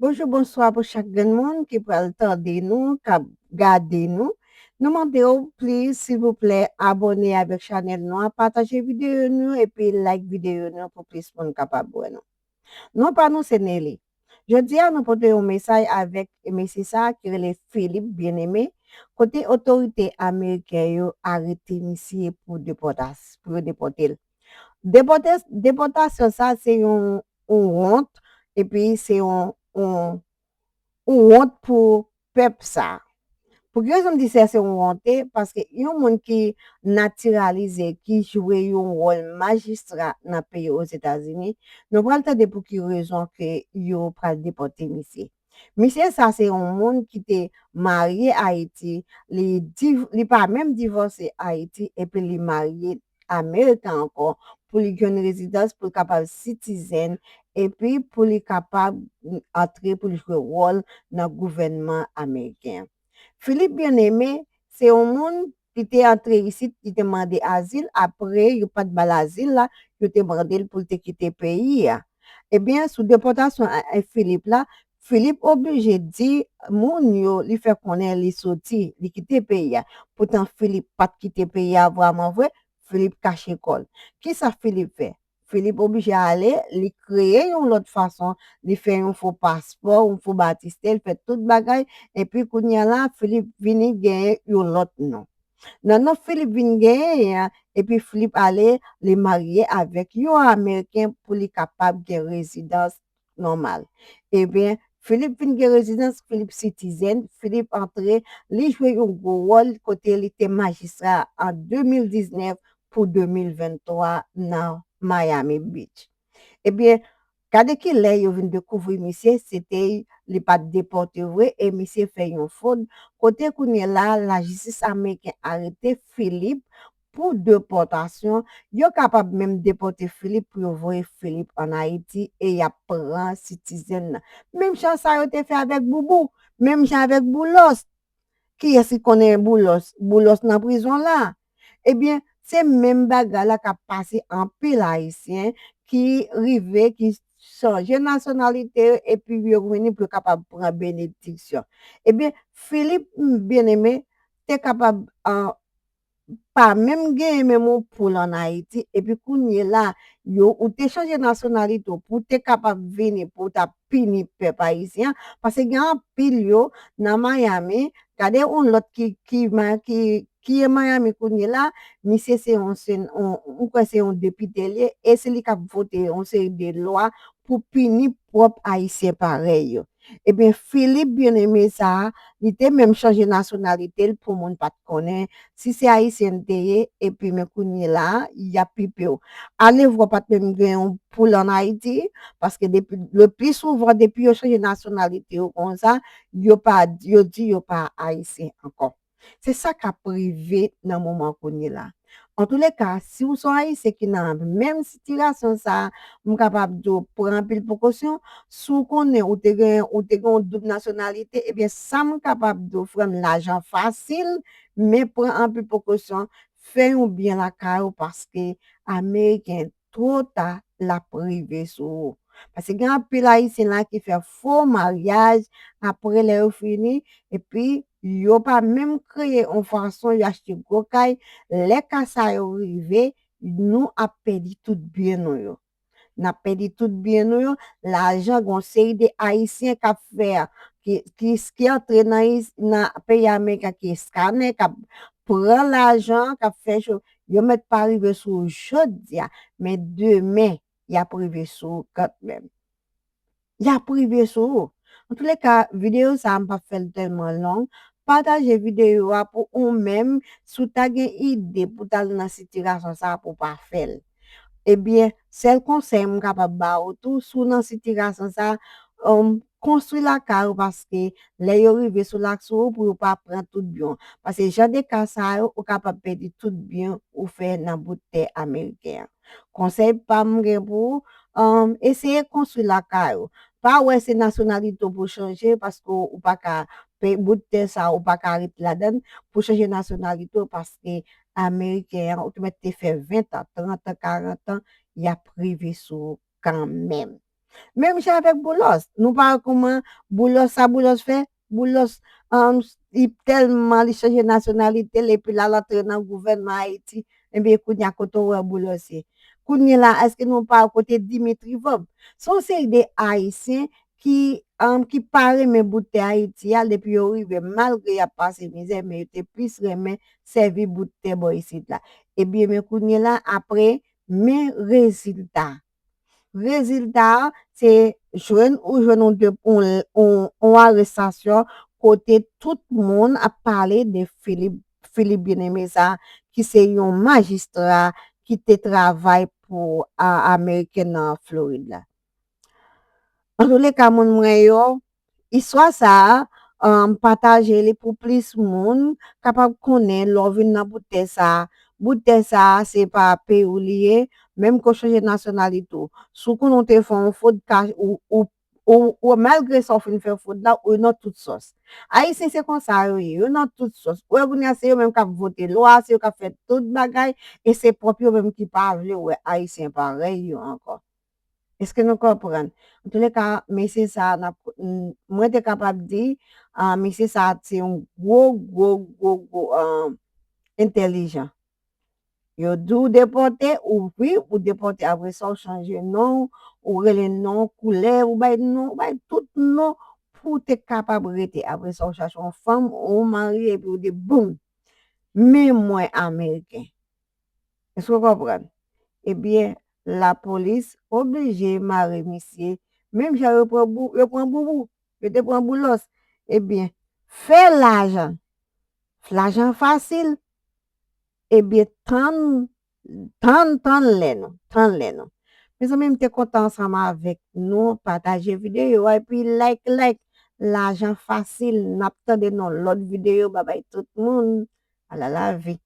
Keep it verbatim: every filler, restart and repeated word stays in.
Bonjou, bonswa pou chak grenn moun ki pral tande nou, k ap gade nou. Nou mande w, please, silvouplè, abòne avèk chanèl nou an, pataje videyo nou epi like videyo nou pou plis moun kapab wè nou. Non pa nou se Nelly. Jodi a, nou pote yon mesaj avèk mesye sa a ki rele Philippe Bien-Aimé, kote otorite ameriken yo arete misye pou depòtas-, pou yo depòte l. Depòte-, depòtasyon sa a se yon, yon wont, epi se yon, yon, yon wont pou pèp sa a. Pou ki rezon m di se, se yon wonte? Paske yon moun ki natiralize, ki jwe yon wòl majistra nan peyi Ozetazini, nou pral tande pou ki rezon ke yo pral depòte misye. Misye sa se yon moun ki te marye Ayiti, li div-, li pa menm divòse Ayiti, epi li marye Ameriken ankò, pou li jwenn rezidans, pou li kapab sitizen, epi pou li kapab antre, pou li jwe wòl nan gouvènman ameriken. Philippe Bien-Aimé, se yon moun ki te antre isit, li te mande azil, apre yo pa t ba l azil la, yo te mande l pou l te kite peyi a. Ebyen, sou depòtasyon a, a Philippe la, Philippe oblije di moun yo, li fè konnen li soti, li kite peyi a. Poutan Philippe pa t kite peyi a vrèman vre, Philippe kache kò l. Kisa Philippe fè? Philippe oblije ale, li kreye yon lòt fason, li fè yon fo paspò, yon fo batistè, li fè tout bagay, epi kounye a la, Philippe vini genyen yon lòt non. Nan non Philippe vin genyen an, epi Philippe ale, li marye avèk yon Ameriken pou li kapab gen rezidans nòmal. Ebyen, Philippe vin gen rezidans, Philippe sitizen, Philippe antre, li jwe yon gwo wòl kote li te majistra an de mil diznèf pou de mil venntwa nan Miami Beach. Ebyen, gade ki lè yo vin dekouvri misye, se te li pa t depòte vre, e misye fè yon fwod, kote kounye la, lajistis ameriken arete Philippe pou depòtasyon, yo kapab menm depòte Philippe pou yo voye Philippe ann Ayiti e y ap pran sitizen nan. Menm jan sa yo te fè avèk Boubou, menm jan avèk Boulos. Kiyès ki konnen Boulos? Boulos nan prizon la. Ebyen, se menm bagay la k ap pase anpil Ayisyen ki rive, ki chanje nasyonalite yo, epi yo vini pou yo kapab pran benediksyon. Ebyen, Philippe Bien-Aimé te kapab, ah, pa menm genyen menm yon poul ann Ayiti, epi kounye la, yo, ou te chanje nasyonalite w pou w te kapab vini pou w ta pini pèp ayisyen an, paske gen anpil yo nan Miami, gade yon lòt ki, ki, ma-, ki, ki e Miami kounye la, misye se yon, se yon, m kwè se yon depite l ye, e se li k ap vote yon seri de lwa pou pini pwòp ayisyen parèy yo. Ebyen, Philippe Bien-Aimé sa a, li te menm chanje nasyonalite l pou moun pa t konnen si se ayisyen l te ye, epi men kounye la a, y ap pipe w. Alevwa pa t menm gen yon poul ann Ayiti, paske depi, le pli souvan, depi yo chanje nasyonalite yo konsa, yo pa, yo di yo pa ayisyen ankò. Se sa k ap rive nan moman kounye la. Antouleka, si w se yon Ayisyen ki nan menm sitiyasyon sa a, m kapab di w pran anpil prekosyon. Si w konnen ou te gen, ou te gen yon doub nasyonalite, ebyen, sa m kapab di w, frè m, lajan fasil, men pran anpil prekosyon, fè yon byen lakay ou, paske Ameriken, two ta, l ap rive sou ou. Paske gen anpil Ayisyen la ki fè fo maryaj, apre lè yo fini, epi yo pa menm kreye yon fason yo achte gwo kay. Lè ka sa yo rive, nou ap pèdi tout byen nou yo. N ap pèdi tout byen nou yo. Lajan, gen yon seri de Ayisyen k ap fè, ki, ki, ki antre nan, nan peyi Ameriken, ki eskanè, k ap pran lajan, k ap fè cho-, yo mèt pa rive sou ou jodi a, men demen, y ap rive sou ou kanmenm. Y ap rive sou ou. Antouleka, videyo sa a, m p ap fè l tèlman long. Pataje videyo a pou ou menm, si w ta gen ide pou w t al nan sitiyasyon sa a pou w pa fè l. Ebyen, sèl konsèy m kapab ba ou tou, si w nan sitiyasyon sa a, um, konstwi lakay ou, paske lè yo rive sou la sou ou, pou yo pa pran tout byen w. Paske jan de ka sa yo, ou kapab pèdi tout byen ou fè nan bout tè ameriken an. Konsèy pa m gen pou ou, um, eseye konstwi lakay ou. Pa wè se nasyonalite w pou chanje, paske w pa ka peye bout tè sa, ou pa ka ret ladan l, pou chanje nasyonalite w, paske ameriken an, ou te mèt te fè ven tan, trant an, karant an, y ap rive sou ou kanmenm. Menm jan avèk Boulos. Nou pa wè kòman Boulos, sa Boulos fè? Boulos, um, li tèlman li chanje nasyonalite l, epi la l antre nan gouvènman Ayiti. Ebyen, kounye a kote w wè Boulos ye? Kounye la, èske nou pa wè kote Dimitri Vorbe? Se yon seri de Ayisyen ki, um, ki pa renmen bout tè Ayiti a, depi yo rive, malgre y ap pase mizè, men yo te plis renmen sèvi bout tè bò isit la. Ebyen, men kounye la, apre, men rezilta. Rezilta a, se jwenn ou jwenn yon de, yon, yon, yon arestasyon kote tout moun ap pale de Philippe, Philippe Bien-Aimé sa, ki se yon majistra ki te travay pou, a, Ameriken nan Florid la. Antouleka, moun mwen yo, istwa sa a, um, pataje li pou plis moun kapab konnen lè w vin nan bout tè sa a. Bout tè sa a, se pa peyi w li ye, menm ke w chanje nasyonalite w. Si w konnen w te fè yon fot, ka, ou, ou, ou, ou, malgre sa w fin fè fot la, ou nan tout sòs. Ayisyen se konsa yo ye, yo nan tout sòs. Ou wè kounye a se yo menm k ap vote lwa, se yo k ap fè tout bagay, e se pwòp yo menm ki pa vle wè Ayisyen parèy yo ankò. Èske nou konprann? Antouleka, mesye sa a, n ap, n, mwen te kapab di, ah, mesye sa a se yon gwo, gwo, gwo, gwo, ah, entèlijan. Yo di w depòte, ou wi, ou depòte, apre sa, ou chanje non, ou rele non, koulè, ou bay non, ou bay tout non pou w te kapab rete. Apre sa, ou chache yon fanm, ou marye, epi ou di, boum, men mwen Ameriken. Èske w konprann? Ebyen, lapolis oblije mare misye. Menm jan yo pran Bou-, yo pran Boubou, yo te pran Boulos. Ebyen, fè lajan. Lajan fasil. Ebyen, tann, tann, tann lè nou, tann lè nou. Mezanmi, m te kontan ansanm avèk nou, pataje videyo a, epi like, like. Lajan fasil, n ap tande nan lòt videyo, babay tout moun. Ala lavi.